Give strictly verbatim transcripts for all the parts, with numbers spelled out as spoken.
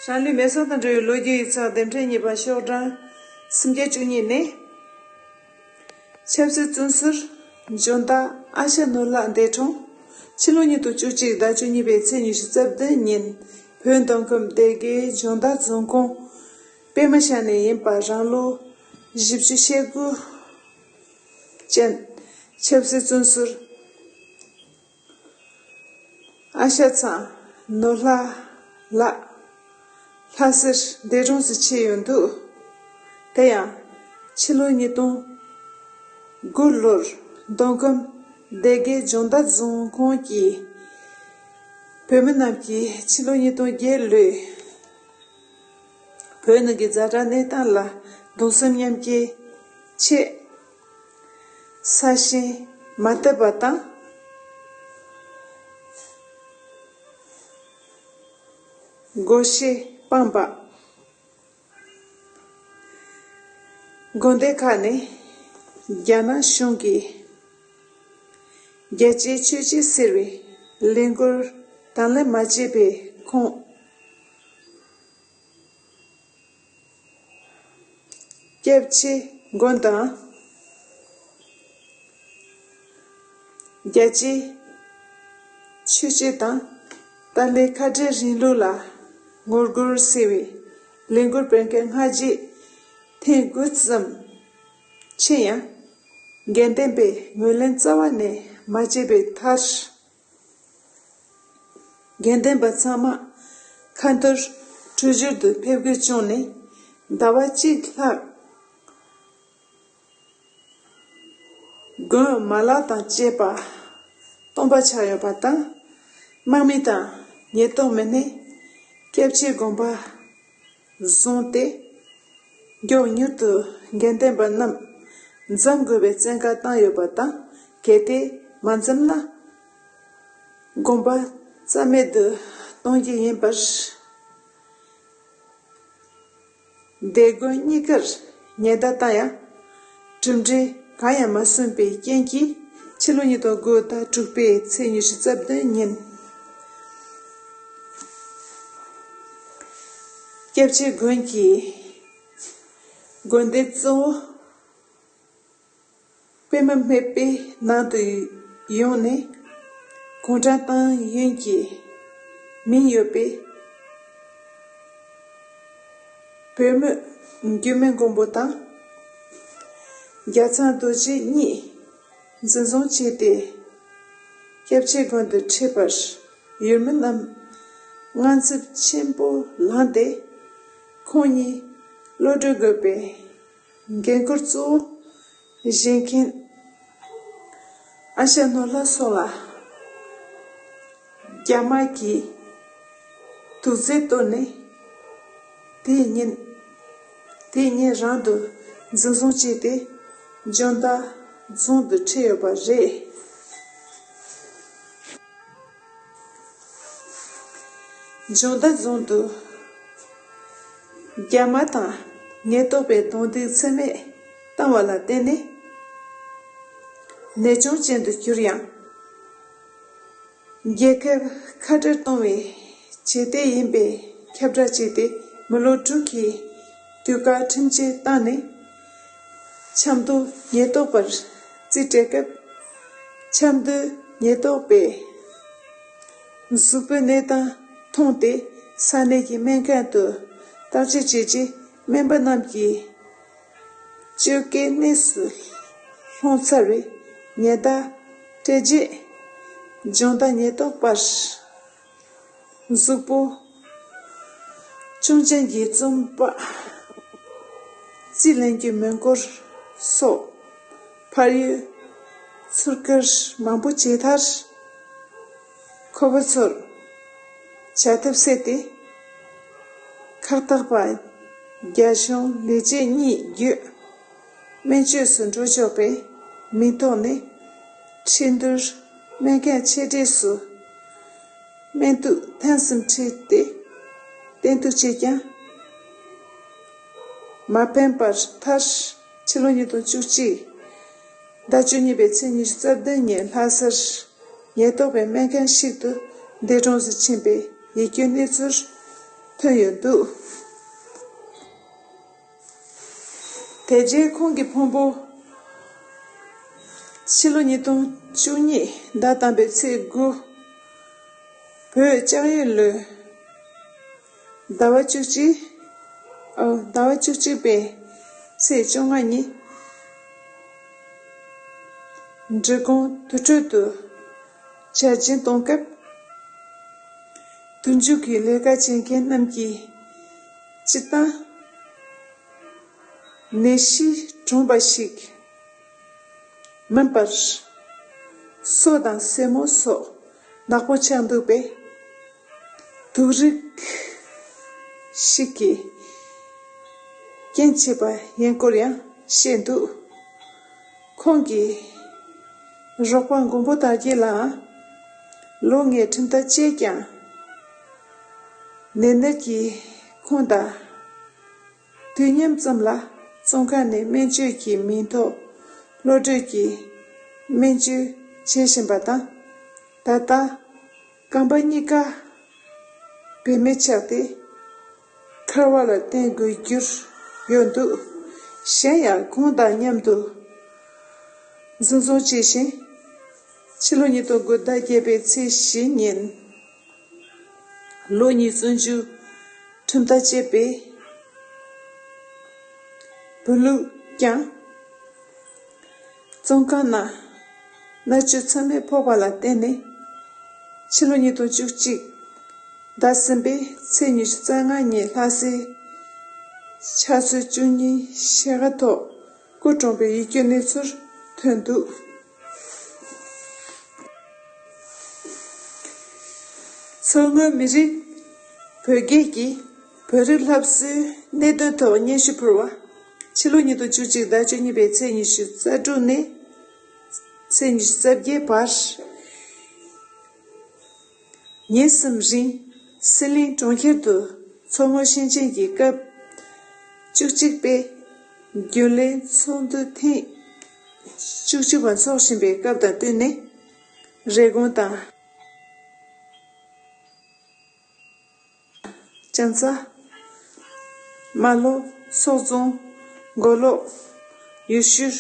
རང་ལུས་མེ་སྲེག་དང་འབྲེལ་བའི་ལོ་རྒྱུས་ཡིག་ཚགས་ལྡེབ་ཕྲེང་གཉིས་པ་ཤོག་གྲངས་སུམ་བརྒྱ་བཅུ་གཉིས་ནས། ཆབ་སྲིད་བཙོན་ཟུར་སྦྱོང་བརྡར་ཨ་ཤ་ནོར་ལྷ་འདས་གྲོངས། ཕྱི་ལོ་ཉིས་སྟོང་བཅུ་གཅིག་ཟླ་བཅུ་གཉིས་པའི་ཚེས་ཉི་ཤུ་རྩ་བདུན་ཉིན་བོད་མདོ་ཁམས་སྡེ་དགེ་སྦྱོང་བརྡར་རྫོང་ཁོངས་པད་མ་ཤང་ནས་ཡིན་པ་རང་ལོ་བཞི་བཅུ་ཞེ་དགུ་ཅན་ཆབ་སྲིད་བཙོན་ཟུར་ཨ་ཤ་ཚང་ནོར་ལྷ་ལགས་ལྷ་སར་འདས་གྲོངས་སུ་ཆེད་ཡོད་འདུག་དེ་ཡང་ཕྱི་ལོ་ཉིས་སྟོང་དགུ་ལོར་མདོ་ཁམས་སྡེ་དགེ་སྦྱོང་བརྡར་རྫོང་ཁོངས་ཀྱི་བོད་མི་རྣམས་ཀྱིས་ཕྱི་ལོ་ཉིས་སྟོང་བརྒྱད་ལོའི་བོད་ནང་གི་ཛ་དྲག་གནས་སྟངས་ལ་གདུང་སེམས་མཉམ་སྐྱེད་ཆེད་ས་ཞིང་མ་བཏབ་པ་དང་། སྒོ་ཕྱེ་སྤངས་པ། དགོན་སྡེ་ཁག་ནས་རྒྱ་ནག་གཞུང་གིས་རྒྱལ་གཅེས་ཆོས་གཅེས་ཟེར་བའི་ལས་འགུལ་དང་ལེན་མ་བྱས་པའི་ཁོངས། སྐྱབས་རྗེ་དགོན་དང་། རྒྱལ་གཅེས་ཆོས་གཅེས་དང་ཏཱ་ལའི་ཁ་བྲལ་རིང་ལུགས་ལ་ངོ་རྒོལ་ཟེར་བའི་ལས་འགུལ་སྤེལ་མཁན་སྔ་རྗེས་ཐེངས་དགུ་ཙམ་ཕྱིན་ཡང་། འགན་ལྡན་པས་ངོས་ལེན་རྩ་བ་ནས་མ་བྱས་པའི་མཐར། འགན་ལྡན་པ་ཚང་མ་ཁ་འཐོར་གྲོས་བསྡུར་དུ་ཕེབས་དགོས་བྱུང་ནས་ཟླ་བ་གཅིག་ལྷག་དགོན་མ་ལག་དང་བཅས་པ་སྟོང་པ་ཆགས་ཡོད་པ་དང་། དམག་མི་དང་ཉེན་རྟོག་མི་སྣས་སྐྱབས་རྗེ་དགོན་པ་བཟུང་སྟེ། མགྱོགས་མྱུར་དུ་འགན་ལྡན་པ་རྣམས་འཛོམས་དགོས་པའི་བཙན་བཀའ་བཏང་ཡོད་པ་དང་། གལ་ཏེ་མ་འཛོམས་ན། དགོན་པ་རྩ་མེད་དུ་གཏོང་རྒྱུ་ཡིན་པར། སྡེ་དགོན་གཉིས་ཀར་ཉེན་བརྡ་བཏང་ཡང་། གྲུབ་འབྲས་གང་ཡང་མ་སོན་པའི་རྐྱེན་གྱིས། ཕྱི་ལོ་ཉིས་སྟོང་དགུ་ཟླ་དྲུག་པའི་ཚེས་ཉི་ཤུ་རྩ་བདུན་ཉིན། སྐྱབས་རྗེ་དགོན་གྱི་དགོན་སྡེ་གཙོ་བོ་པད་མ་སྨད་པའི་ནང་དུ་ཡོང་ནས། གུང་ཁྲན་ཏང་ཡོན་གྱི་མིང་ཡོད་པའི་བོད་མི་འགྱུར་མེད་མགོན་པོ་དང་རྒྱལ་ཚང་རྡོ་རྗེ་གཉིས་འཛིན་བཟུང་བྱས་ཏེ། སྐྱབས་རྗེ་དགོན་དུ་ཁྲིད་པར་ཡུལ་མི་རྣམས་དངངས་འཚབ་ཆེན་པོ་ལངས་ཏེ། ཁོང་ཉིད་གློད་གྲོལ་དགོས་པའི་འགན་ཁུར་གཙོ་བོ་བཞེས་མཁན་ཨ་ཞང་ནོར་ལྷ་སོགས་ལ་རྒྱ་དམག་གིས་དུག་རྫས་གཏོར་ནས། དེའི་ཉིན། དེའི་ཉིན་རང་དུ་འཛིན་བཟུང་བྱས་ཏེ། སྦྱོང་བརྡར་རྫོང་དུ་ཁྲིད་ཡོད་པ་རེད། སྦྱོང་བརྡར་རྫོང་དུ་རྒྱ་དམག་དང་ཉེན་རྟོག་པས་རྡུང་རྡེག་ཚད་མེད་བཏང་བ་ལ་བརྟེན་ནས། ནད་གཅོང་ཅན་དུ་གྱུར་ཡང་། རྒྱལ་ཁབ་ཁ་བྲལ་གཏོང་བའི་བྱེད་གཏེ་ཡིན་པས་ཁྱབ་བསྒྲགས་བྱས་ཏེ། མི་ལོ་དྲུག་གི་དུས་བཀག་ཁྲིམས་ཆད་བཏང་ནས། ཆབ་མདོ་ཉེན་རྟོག་པར་རྩིས་སྤྲད་སྐབས། ཆབ་མདོའི་ཉེན་རྟོག་པས་གཟུགས་པོའི་གནས་སྟངས་མཐོང་སྟེ། ས་གནས་ཀྱི་སྨན་ཁང་དུ་བརྟག་དཔྱད་བྱས་རྗེས། སྨན་པ་རྣམས་ཀྱིས་བཅོས་དཀའི་གནས་སུ་ལྷུང་ཚར་བའི་ཉེན་བརྡ་སྤྲད་རྗེས། སྦྱོང་བརྡར་ཉེན་རྟོག་པར་གཟུགས་པོ་གཅོང་ཅན་གྱི་བཙོན་པ་རྩིས་ལེན་གྱི་མེ་འཁོར་སོགས་ཕར་གཡུག་ཚུར་བཀུར་མང་པོ་བྱས་མཐར། ཁོ་བོ་ཚོར་བྱ་ཐབས་ཟད་དེ། ཁག་བརྟག་པ་རྒྱ་གཞུང་ལས་བྱེད་གཉིས་བརྒྱུད་སྨན་བཅོས་སུ་འགྲོ་ཆོག་པའི་མིང་ཐོག་ནས། ཁྲིན་ཏུར་སྨན་ཁང་ཆེ་གྲས་སུ་སྨན་དུག་ཐེངས་གསུམ་ཁྲིད་དེ་བསྟེན་གཏུགས་བྱས་ཀྱང་མ་ཕན་པར་མཐར། ཕྱི་ལོ་ཉིས་སྟོང་བཅུ་གཅིག་ཟླ་བཅུ་གཉིས་པའི་ཚེས་ཉི་ཤུ་རྩ་བདུན་ཉིན་ལྷ་སར་ཉེན་རྟོག་པའི་སྨན་ཁང་ཞིག་ཏུ་འདས་གྲོངས་སུ་ཕྱིན་པའི་ཡིད་སྐྱོའི་གནས་ཚུལ་ ཐོན་ཡོད་འདུག་དེ་རྗེས་ཁོང་གི་ཕུང་པོ་ཕྱི་ལོ་ཉིས་སྟོང་བཅུ་གཉིས་ཟླ་དང་པོའི་ཚེས་དགུ། བོད་ལྕགས་ཡོས་ལོའི་ཟླ་བ་བཅུ་གཅིག་ཨོ། ཟླ་བ་བཅུ་གཅིག་པའི་ཚེས་བཅོ་ལྔ་ཉིན། འབྲི་གུང་དུར་ཁྲོད་དུ་བྱ་སྦྱིན་གཏོང་སྐབས། དུར་འཇུག་གི་ལས་ཀ་བྱེད་མཁན་རྣམས་ཀྱིས་སྤྱིར་བཏང་ནད་གཞི་གྲུངས་པ་ཞིག་མིན་པར། སོ་དང་སེན་མོ་སོགས་ནག་པོ་ཆགས་འདུག་པས། དུག་རིགས་ཤིག་གི་རྐྱེན་བྱས་པ་ཡིན་སྐོར་ཡང་བཤད་འདུག་ཁོང་གི་རོགས་པ་མགོན་པོ་དར་རྒྱས་ལའང་ལོ་ལྔའི་ཁྲིམས་ཐག་བཅད་ཀྱང་། ནད་མནར་གྱིས་ཁོང་དང་དུས་མཉམ་ཙམ་ལ་བཙོན་ཁང་ནས་སྨན་བཅོས་ཀྱི་མིང་ཐོག་གློད་གྲོལ་གྱི་སྨན་བཅོས་བྱེད་བཞིན་པ་དང་། ད་ལྟ་རྐང་པ་གཉིས་ཀ་བེད་མེད་ཆགས་ཏེ། འཁར་བ་ལ་བརྟེན་དགོས་རྒྱུར་ཡོད་འདུག་གཞན་ཡང་ཁོང་དང་མཉམ་དུ་འཛིན་བཟུང་བྱས་ཤིང་། ཕྱི་ལོ་ཉིས་སྟོང་དགུ་ཟླ་བརྒྱད་པའི་ཚེས་བཞི་ཉིན། ལོ་གཉིས་བཙོན་འཇུག་ཁྲིམས་ཐག་བཅད་པའི་བོད་ལུགས་ཀྱང་། བཙོན་ཁང་ནང་མནར་གཅོད་མཚམས་མེད་ཕོག་པ་ལ་བརྟེན་ནས། ཕྱི་ལོ་ཉིས་སྟོང་བཅུ་གཅིག་ཟླ་གསུམ་པའི་ཚེས་ཉི་ཤུ་རྩ་ལྔ་ཉིན་ལྷ་སའི་ཕྱག་ཚོད་བཅུ་གཉིས་ཤེལ་དཀར་ཐོག་སྐུ་གྲོངས་པའི་ཡིད་སྐྱོའི་གནས་ཚུལ་ཐོན་འདུག་མཚོ་སྔོན་མི་རིགས་བོད་སྒེར་གྱི་བོད་རིགས་སློབ་གསོའི་གནད་དོན་ཐོག་སྙན་ཞུ་ཕུལ་བ། ཕྱི་ལོ་ཉིས་སྟོང་བཅུ་གཅིག་ཟླ་བཅུ་གཉིས་པའི་ཚེས་ཉི་ཤུ་རྩ་དྲུག་ནས་ཚེས་ཉི་ཤུ་རྩ་བརྒྱད་བར། ཉིན་གསུམ་རིང་སི་ལིང་གྲོང་ཁྱེར་དུ་མཚོ་སྔོན་ཞིང་ཆེན་གྱི་སྐབས་བཅུ་གཅིག་པའི་རྒྱུན་ལས་ཚོགས་འདུ་ཐེངས་བཅུ་གཅིག་པ་འཚོགས་བཞིན་པའི་སྐབས་དང་བསྟུན་ནས། རེབ་གོང་དང་། གཅན་ཚ། རྨ་ལྷོ། སོག་རྫོང་། མགོ་ལོག་ཡུལ་ཤུལ།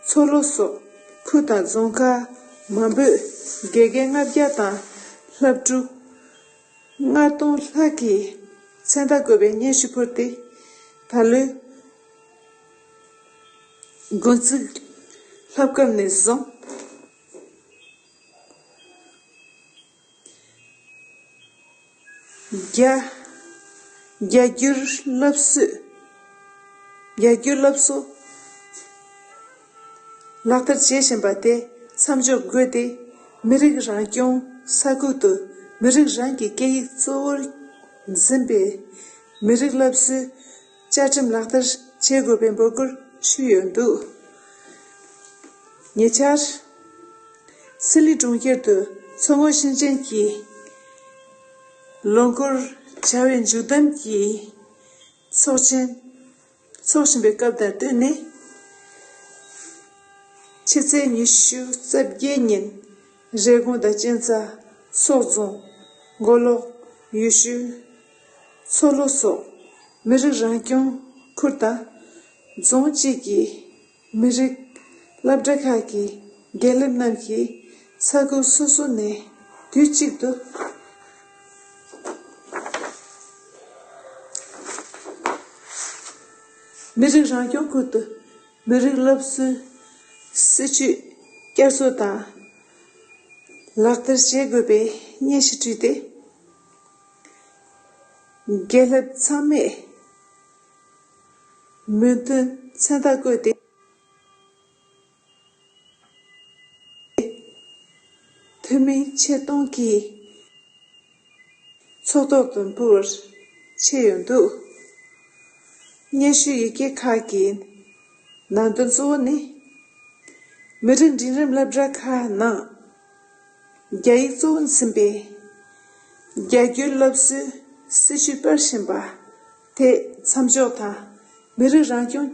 མཚོ་ལྷོ་སོགས་ཁུལ་དང་རྫོང་ཁག་མང་པོས་དགེ་རྒན་ལྔ་བརྒྱ་དང་སློབ་ཕྲུག་ལྔ་སྟོང་ལྷག་གིས་མཚན་རྟགས་བཀོད་པའི་སྙན་ཞུ་ཕུལ་ཏེ། ད་ལོའི་འགོ་འཛུགས་སློབ་སྐབས་ནས་བཟུང་། རྒྱ། རྒྱ་སྒྱུར་སློབ་གསོ། རྒྱ་སྒྱུར་སློབ་གསོ་ལག་བསྟར་བྱེད་བཞིན་པ་དེ་མཚམས་འཇོག་དགོས་ཏེ། མི་རིགས་རང་སྐྱོང་ས་ཁུལ་དུ་མི་རིགས་རང་གི་སྐད་ཡིག་གཙོ་བོར་འཛིན་པའི་མི་རིགས་སློབ་གསོའི་བཅའ་ཁྲིམས་ལག་བསྟར་བྱེད་དགོས་པའི་འབོད་སྐུལ་ཞུས་ཡོད་འདུག་ཉེ་ཆར། སི་ལི་གྲོང་ཁྱེར་དུ་མཚོ་སྔོན་ཞིང་ཆེན་གྱི་ལོ་འཁོར་བྱ་བའི་མཇུག་བསྡོམས་ཀྱི་ཚོགས་ཆེན་འཚོགས་བཞིན་པའི་སྐབས་དང་བསྟུན་ནས། ཕྱི་ཚེས་ཉི་ཤུ་རྩ་བརྒྱད་ཉིན་རེབ་གོང་དང་གཅན་ཚ། སོག་རྫོང་། མགོ་ལོག་ཡུལ་ཤུལ། མཚོ་ལྷོ་སོགས་མི་རིགས་རང་སྐྱོང་ཁུལ་དང་རྫོང་གཅིག་གི་མི་རིགས་སློབ་གྲྭ་ཁག་གི་དགེ་སློབ་རྣམས་ཀྱིས་ས་ཁུལ་སོ་སོ་ནས་དུས་གཅིག་ཏུ་མི་རིགས་རང་སྐྱོང་ཁུལ་དུ་མི་རིགས་སློབ་གསོའི་སྲིད་བྱུས་བསྐྱར་གསོ་དང་ལག་བསྟར་བྱེད་དགོས་པའི་སྙན་ཞུ་བྲིས་ཏེ། དགེ་སློབ་ཚང་མས་མོས་མཐུན་མཚན་རྟགས་བཀོད་དེ། འཐུས་མི་ཆེད་གཏོང་གིས་ཚོགས་ཐོག་ཏུ་འབུལ་བར་ཆད་ཡོད་འདུག་སྙན་ཞུའི་ཡི་གེ་ཁག་གི་ནང་དོན་གཙོ་བོ་ནི། མི་རིགས་འབྲིང་རིམ་སློབ་གྲྭ་ཁག་ནང་རྒྱ་ཡིག་གཙོ་བོ་འཛིན་པའི་རྒྱ་སྒྱུར་སློབ་གསོའི་སྲིད་བྱུས་སྤེལ་བཞིན་པ་དེ་མཚམས་འཇོག་དང་། མི་རིགས་རང་སྐྱོང་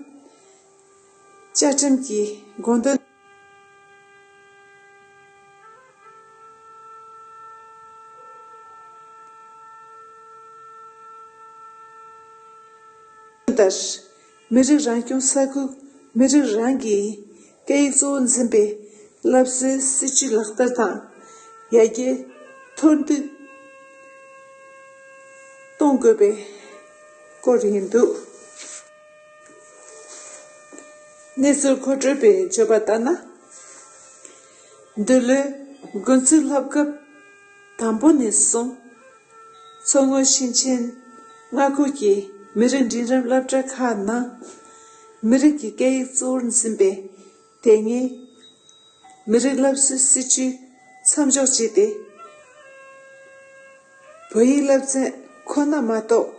བཅའ་ཁྲིམས་ཀྱི་དགོངས་དོན། ལྟར། མི་རིགས་རང་སྐྱོང་ས་ཁུལ་མི་རིགས་རང་གི་སྐད་ཡིག་གཙོ་བོར་འཛིན་པའི་སློབ་གསོའི་སྲིད་ཇུས་ལག་བསྟར་དང་། ཡར་རྒྱས་མཐོར་འདེགས་གཏོང་དགོས་པའི་སྐོར་ཡིན་འདུག་གནས་ཚུལ་མཁོ་སྤྲོད་པས་བརྗོད་པ་ལྟར་ན། འདི་ལོའི་འགོ་འཛུགས་སློབ་སྐབས་དང་པོ་ནས་བཟུང་། མཚོ་སྔོན་ཞིང་ཆེན་མངའ་ཁུལ་གྱི་མི་རིགས་འབྲིང་རིམ་སློབ་གྲྭ་ཁག་ནང་། མི་རིགས་ཀྱི་སྐད་ཡིག་གཙོ་བོར་འཛིན་པའི་དེ་སྔའི་མི་རིགས་སློབ་གསོའི་སྲིད་ཇུས་མཚམས་འཇོག་བྱས་ཏེ། བོད་ཡིག་སློབ་ཚན་ཁོ་ན་མ་གཏོགས།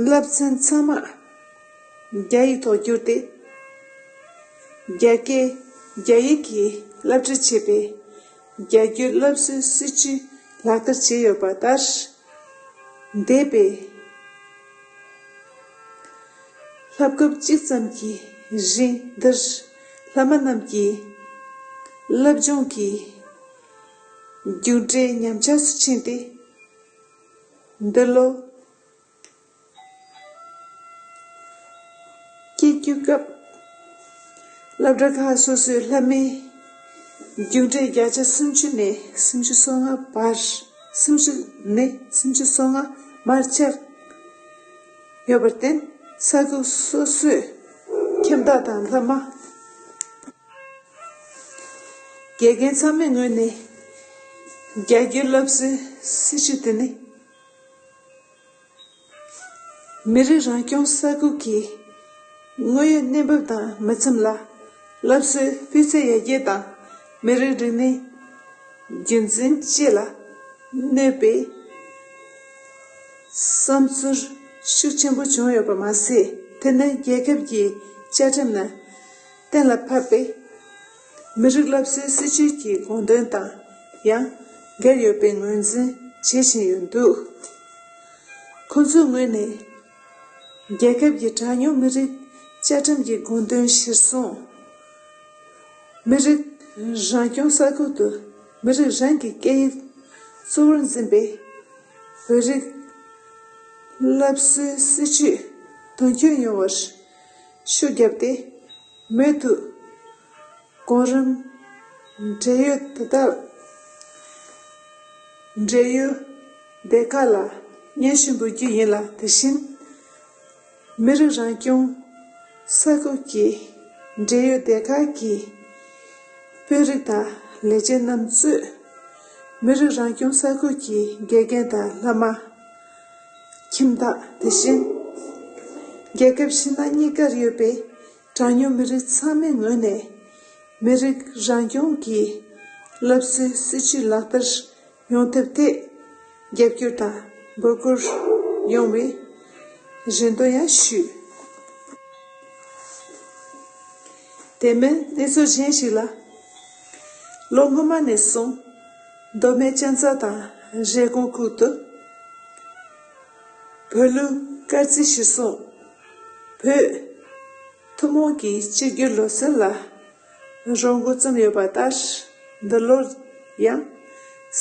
སློབ་ཚན་ཚང་མ་རྒྱ་ཡིག་ཐོག་བསྒྱུར་ཏེ། རྒྱ་སྐད་རྒྱ་ཡིག་གིས་སློབ་ཁྲིད་བྱེད་པའི་རྒྱ་བརྒྱུད་སློབ་གསོའི་སྲིད་ཇུས་ལག་བསྟར་བྱས་ཡོད་པ་ལྟར། འདས་པའི་ལྷག་སྐབས་གཅིག་ཙམ་གྱི་རིང་འདིར་སློབ་མ་རྣམས་ཀྱི་སློབ་སྦྱོང་གི་རྒྱུགས་འབྲས་ཉམས་ཆག་ཏུ་ཕྱིན་ཏེ། འདི་ལོ་སྐྱེ་རྒྱུ་སྐབས་སློབ་གྲྭ་ཁག་སོ་སོའི་སློབ་མའི་རྒྱུགས་འབྲས་བརྒྱ་ཆ་སུམ་ཅུ་ནས་སུམ་ཅུ་སོ་ལྔ་བར། སུམ་ཅུ་ནས་སུམ་ཅུ་སོ་ལྔ་མར་ཆག་ཡོད་པར་བརྟེན། ས་ཁུལ་སོ་སོའི་ཁྱིམ་བདག་དང་སློབ་མ། དགེ་རྒན་ཚང་མའི་ངོས་ནས་རྒྱ་སྒྱུར་སློབ་གསོའི་སྲིད་ཇུས་དེ་ནི། མི་རིགས་རང་སྐྱོང་ས་ཁུལ་གྱི་དངོས་ཡོད་གནས་བབ་དང་མི་འཚམ་ལ། སློབ་གསོའི་སྤུས་ཚད་ཡར་རྒྱས་དང་། མི་རིགས་རིག་གནས་རྒྱུན་འཛིན་བཅས་ལ་གནོད་པའི་བསམ་ཚུལ་ཤུགས་ཆེན་པོ་བྱུང་ཡོད་པ་མ་ཟད། དེ་ནི་རྒྱལ་ཁབ་ཀྱི་བཅའ་ཁྲིམས་ནང་གཏན་ལ་ཕབ་པའི་མི་རིགས་སློབ་གསོའི་སྲིད་ཇུས་ཀྱི་དགོངས་དོན་དང་ཡང་འགལ་ཡོད་པའི་ངོས་འཛིན་བྱེད་བཞིན་ཡོད་འདུག་ཁོང་ཚོའི་ངོས་ནས། རྒྱལ་ཁབ་ཀྱི་གྲངས་ཉུང་མི་རིགས་བཅའ་ཁྲིམས་ཀྱི་དགོངས་དོན་གཞིར་བཟུང་། མི་རིགས་རང་སྐྱོང་ས་ཁུལ་དུ་མི་རིགས་རང་གི་སྐད་ཡིག་གཙོ་བོར་འཛིན་པའི་བོད་རིགས་སློབ་གསོའི་སྲིད་ཇུས་དོན་འཁྱོལ་ཡོང་བར་ཤུགས་བརྒྱབ་སྟེ། མུ་མཐུད་གོང་རིམ་འབྲེལ་ཡོད་དེ་དག་འབྲེལ་ཡོད་སྡེ་ཁག་ལ་སྙན་ཞུ་འབུལ་རྒྱུ་ཡིན་ལ། དེ་བཞིན་མི་རིགས་རང་སྐྱོང་ས་ཁུལ་གྱི་འབྲེལ་ཡོད་སྡེ་ཁག་གིས་དཔོན་རིགས་དང་ལས་བྱེད་རྣམས་གཙོས་མི་རིགས་རང་སྐྱོང་ས་ཁུལ་གྱི་དགེ་རྒན་དང་སློབ་མ། ཁྱིམ་བདག་དེ་བཞིན་རྒྱལ་ཁབ་ཕྱི་ནང་གཉིས་ཀར་ཡོད་པའི་གྲངས་ཉུང་མི་རིགས་ཚང་མའི་ངོས་ནས་མི་རིགས་རང་སྐྱོང་གི་སློབ་གསོའི་སྲིད་ཇུས་ལག་བསྟར་ཡོང་ཐབས་ཐད་རྒྱབ་སྐྱོར་དང་འབོད་སྐུལ་ཡོང་བའི་རེ་འདུན་ཡང་ཞུས། དེ་མིན་གནས་ཚུལ་གཞན་ཞིག་ལ། ལོ་སྔོན་མ་ནས་བཟུང་མདོ་སྨད་ལྕང་ཚ་དང་རེབ་གོང་ཁུལ་དུ་བོད་ལུགས་སྐར་རྩིས་གཞིར་བཟུང་བོད་ཐུན་མོང་གི་གཅིག་གྱུར་ལོ་གསར་ལ་རོལ་འགོ་བརྩམས་ཡོད་པ་ལྟར། འདི་ལོར་ཡང་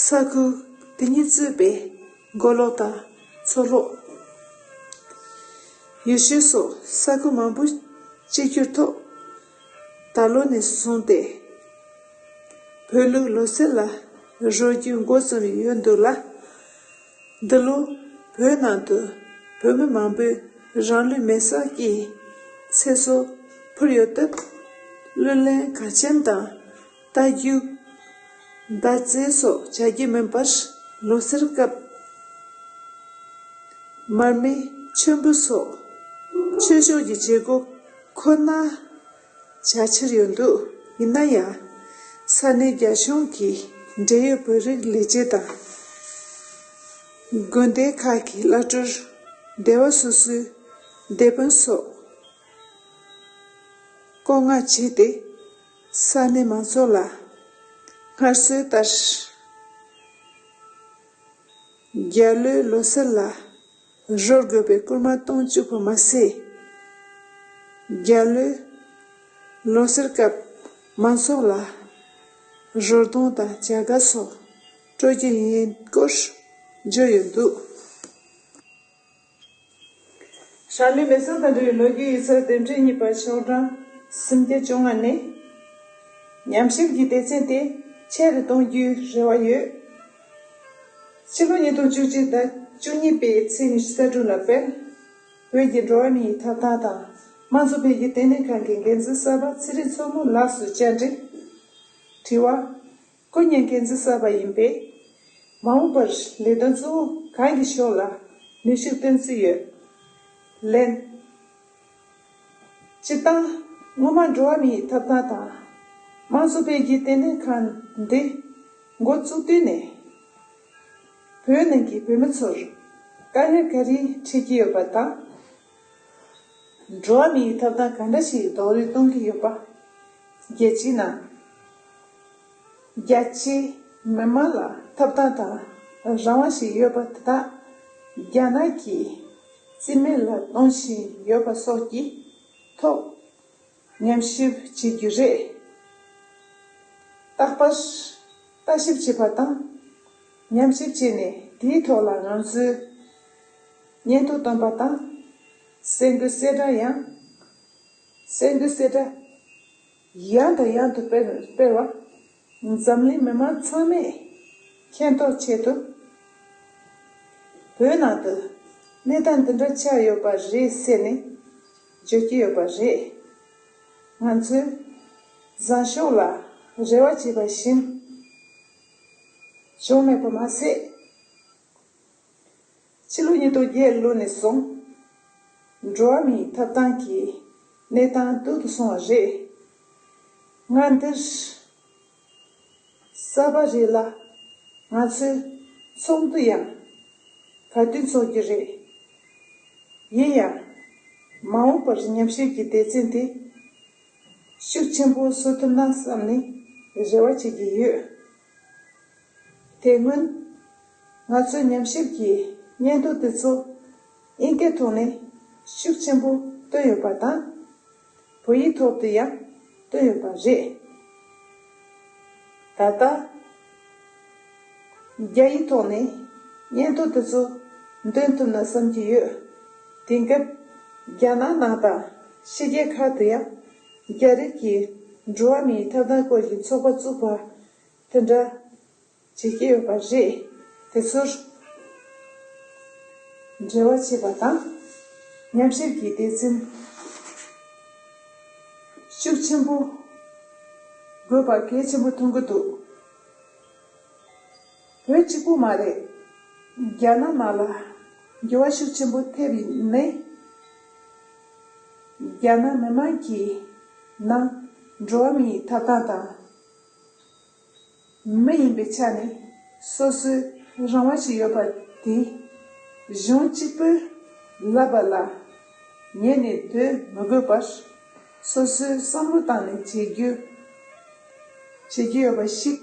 ས་ཁུལ་དེ་ཉིད་གཙོས་པའི་མགོ་ལོག་དང་མཚོ་ལྷོ། ཡུལ་ཤུལ་སོགས་ས་ཁུལ་མང་པོ་གཅིག་གྱུར་ཐོག་ད་ལོ་ནས་བཟུང་སྟེ་བོད་ལུགས་ལོ་གསར་ལ་རོལ་རྒྱུ་འགོ་བརྩམས་ཡོད་འདུག་ལ། འདི་ལོ་བོད་ནང་དུ་བོད་མི་མང་པོས་རང་ལུས་མེ་སྲེག་གི་ཚེ་སྲོག་ཕུལ་ཡོད་སྟབས། གླུ་ལེན་གར་འཆམ་དང་རྟ་རྒྱུག་མདའ་རྩེད་སོགས་བྱ་རྒྱུ་མིན་པར། ལོ་གསར་སྐབས་མར་མེ་མཆོད་འབུལ་སོགས་ཆོས་ཕྱོགས་ཀྱི་བྱེད་སྒོ་ཁོ་ན་བྱ་འཆར་ཡོད་འདུག་ཡིན་ན་ཡང་། ས་གནས་རྒྱ་གཞུང་གིས་འབྲེལ་ཡོད་བོད་རིགས་ལས་བྱེད་དང་། དགོན་སྡེ་ཁག་གི་བླ་སྤྲུལ་སྡེ་བ་སོ་སོའི་སྡེ་དཔོན་སོགས་བསྐོ་མངགས་བྱས་ཏེ། ས་གནས་མང་ཚོགས་ལ་སྔར་སྲོལ་ལྟར། རྒྱ་ལོའི་ལོ་གསར་ལ་རོལ་དགོས་པའི་སྐུལ་མ་གཏོང་བཅུག་པ་མ་ཟད། རྒྱ་ལོའི་ལོ་གསར་སྐབས་མང་ཚོགས་ལ་རོལ་སྟོན་དང་བྱ་དགའ་སོགས་སྤྲོད་རྒྱུ་ཡིན་སྐོར་བརྗོད་ཡོད་འདུག་ཧྲ་ལི་མེ་སང་དང་འབྲེལ་བའི་ལོ་རྒྱུས་ཡིག་ཚགས་དེབ་ཕྲེང་གཉིས་པ་ཤོག་གྲངས་སུམ་བརྒྱ་བཅོ་ལྔ་ནས། ཉམས་ཞིབ་ཀྱི་སྡེ་ཚན་དེ་ཆེ་རུ་གཏོང་རྒྱུའི་རེ་བ་ཡོད། ཕྱི་ལོ་ཉིས་སྟོང་བཅུ་གཅིག་ཟླ་བཅུ་གཉིས་པའི་ཚེས་ཉི་ཤུ་རྩ་དྲུག་ལ་སྤེལ། བོད་ཀྱི་འགྲོ་བ་མིའི་ཐོབ་ཐང་དང་དམངས་གཙོ་འཕེལ་རྒྱས་ལྟེ་གནས་ཁང་གི་འགན་འཛིན་གསར་པ་ཚེ་རིང་མཚོ་མོ་ལགས་སུ་བཅར་འདྲི། དྲི་བ། སྐུ་ཉིད་འགན་འཛིན་གསར་པ་ཡིན་པས། མ་འོངས་པར་ལས་དོན་གཙོ་བོ་གང་གི་ཕྱོགས་ལ་ནུས་ཤུགས་བཏོན་རྩིས་ཡོད། ལན། སྤྱིར་བཏང་སྔོན་མ་འགྲོ་བ་མིའི་ཐོབ་ཐང་དང་དམངས་གཙོ་འཕེལ་རྒྱས་ལྟེ་གནས་ཁང་འདི་འགོ་བཙུགས་དུས་ནས། བོད་ནང་གི་བོད་མི་ཚོར་དཀའ་ངལ་ག་རེ་འཕྲད་ཀྱི་ཡོད་པ་དང་། འགྲོ་བ་མིའི་ཐོབ་ཐང་ག་འདྲ་ཞིག་རྡོག་རོལ་གཏོང་གི་ཡོད་པ། རྒྱལ་སྤྱིའི་ནང་རྒྱ་ཆེའི་མི་མང་ལ་ཐོབ་ཐང་དང་རང་དབང་ཞིག་ཡོད་པ་དེ་དག་རྒྱ་ནག་གིས་རྩིས་མེད་ལ་གཏོང་བཞིན་ཡོད་པ་སོགས་ཀྱི་ཐོག་ཉམས་ཞིབ་བྱེད་རྒྱུ་རེད། རྟག་པར་ལྟ་ཞིབ་བྱེད་པ་དང་། ཉམས་ཞིབ་བྱས་ནས་དེའི་ཐོག་ལ་ང་ཚོས་སྙན་ཐོ་བཏོན་པ་དང་། གསར་འགོད་གསལ་བསྒྲགས་ཡང་། གསར་འགོད་གསལ་བསྒྲགས་ཡང་དང་ཡང་དུ་སྤེལ་སྤེལ་བ། འཛམ་གླིང་མི་མང་ཚང་མས་མཁྱེན་རྟོགས་ཆེད་དུ། བོད་ནང་དུ་གནས་སྟངས་འདི་འདྲ་ཆགས་ཡོད་པ་རེད་ཟེར་ནས་བརྗོད་ཀྱི་ཡོད་པ་རེད། ང་ཚོས་བཟང་ཕྱོགས་ལ་རེ་བ་བྱས་པ་བཞིན་བྱུང་མེད་པ་མ་ཟད། ཕྱི་ལོ་ཉིས་སྟོང་བརྒྱད་ལོ་ནས་བཟུང་འགྲོ་བ་མིའི་ཐོབ་ཐང་གི་གནས་སྟངས་སྡུག་ཏུ་སོང་བ་རེད། སྔ་འདིར་གསར་པ་རེད་ལ། ང་ཚོས་ཚོགས་འདུ་ཡང་ག་དུས་འཚོགས་རྒྱུ་རེད། ཡིན་ཡང་། མ་འོངས་པར་ཉམས་ཞིབ་ཀྱི་སྡེ་ཚན་དེ་ཤུགས་ཆེན་པོ་བཟོ་ཐུབ་ན་བསམ་ནས་རེ་བ་བྱེད་ཀྱི་ཡོད། དེ་སྔོན་ང་ཚོས་ཉམས་ཞིབ་ཀྱི་སྙན་ཐོ་དེ་ཚོ་ཨིན་སྐད་ཐོག་ནས་ཤུགས་ཆེན་པོ་བཏོན་ཡོད་པ་དང་། བོད་ཡིག་ཐོག་ཏུ་ཡང་བཏོན་ཡོད་པ་རེད། ད་ལྟ་རྒྱ་ཡིག་ཐོག་ནས་སྙན་ཐོ་དེ་ཚོ་འདོན་ཐུབ་ན་བསམ་གྱི་ཡོད། དེང་སྐབས་རྒྱ་ནག་ནང་དང་ཕྱི་རྒྱལ་ཁག་ཏུ་ཡང་རྒྱ་རིགས་ཀྱི་འགྲོ་བ་མིའི་ཐོབ་ཐང་སྐོར་གྱི་ཚོགས་པ་བཙུགས་པ་དེ་འདྲ་བྱེད་ཀྱི་ཡོད་པ་རེད། དེ་ཚོར་འབྲེལ་བ་བྱེད་པ་དང་། ཉམས་ཞིབ་ཀྱི་སྡེ་ཚན་ཤུགས་ཆེན་པོ་དགོས་པ་གལ་ཆེན་པོ་མཐོང་གི་འདུག་བོད་གཅིག་པུ་མ་རེད། རྒྱ་ནག་ནང་ལ་འགྱུར་བ་ཤུགས་ཆེན་པོ་ཐེབས་ནས། རྒྱ་ནག་མི་དམངས་ཀྱི་ནང་འགྲོ་བ་མིའི་ཐོབ་ཐང་དང་། མི་ཡིན་པའི་ཆ་ནས་སོ་སོའི་རང་དབང་ཞིག་ཡོད་པ་དེ་གཞུང་གཅིག་པུས་ལབ་པ་ལ་ཉན་ནས་སྡོད་མི་དགོས་པར། སོ་སོའི་བསམ་བློ་བཏང་ནས་བྱེད་རྒྱུ་བྱེད་རྒྱུ་ཡོད་པ་ཞིག་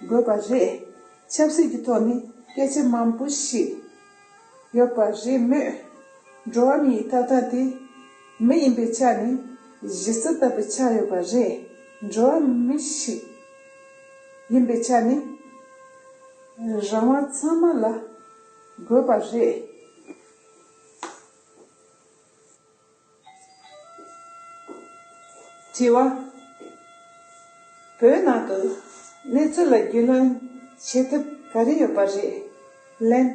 དགོས་པ་རེད། ཆབ་སྲིད་ཀྱི་ཐོག་ནས་སྐད་ཆ་མང་པོ་ཞིག་ཡོད་པ་རེད་མོད། འགྲོ་བ་མིའི་ཐོབ་ཐང་དེ་མི་ཡིན་པའི་ཆ་ནས་གཞི་རྩ་ལྟ་བུ་ཆགས་ཡོད་པ་རེད། འགྲོ་བ་མི་ཞིག་ཡིན་པའི་ཆ་ནས་རང་དབང་ཚང་མ་ལ་དགོས་པ་རེད། དྲི་བ། བོད་ནང་དུ་གནས་ཚུལ་ལ་རྒྱུས་ལོན་བྱེད་ཐབས་ག་རེ་ཡོད་པ་རེད། ལན།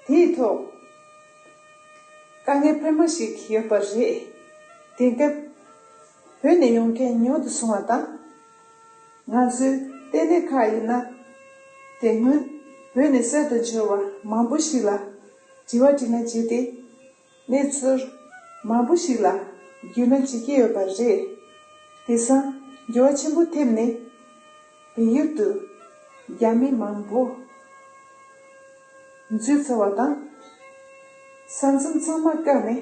དེའི་ཐོག་དཀའ་ངལ་སྤེལ་མ་ཞིག་ཡོད་པ་རེད། དེང་སྐབས་བོད་ནས་ཡོང་མཁན་ཉུང་དུ་སོང་བ་དང་། ང་ཚོའི་ལྟེ་གནས་ཁག་ཡིན་ན། དེ་སྔོན་བོད་ནས་གསར་དུ་འབྱོར་བ་མང་པོ་ཞིག་ལ་དྲི་བ་དྲིས་ལན་བྱས་ཏེ། གནས་ཚུལ་མང་པོ་ཞིག་ལ་རྒྱུས་ལོན་བྱེད་ཀྱི་ཡོད་པ་རེད། དེང་སང་འགྱུར་བ་ཆེན་པོ་ཐེབས་ནས་བལ་ཡུལ་དུ་རྒྱ་མི་མང་པོ་འཛུལ་ཚར་བ་དང་། ས་མཚམས་ཚང་མ་བཀག་ནས་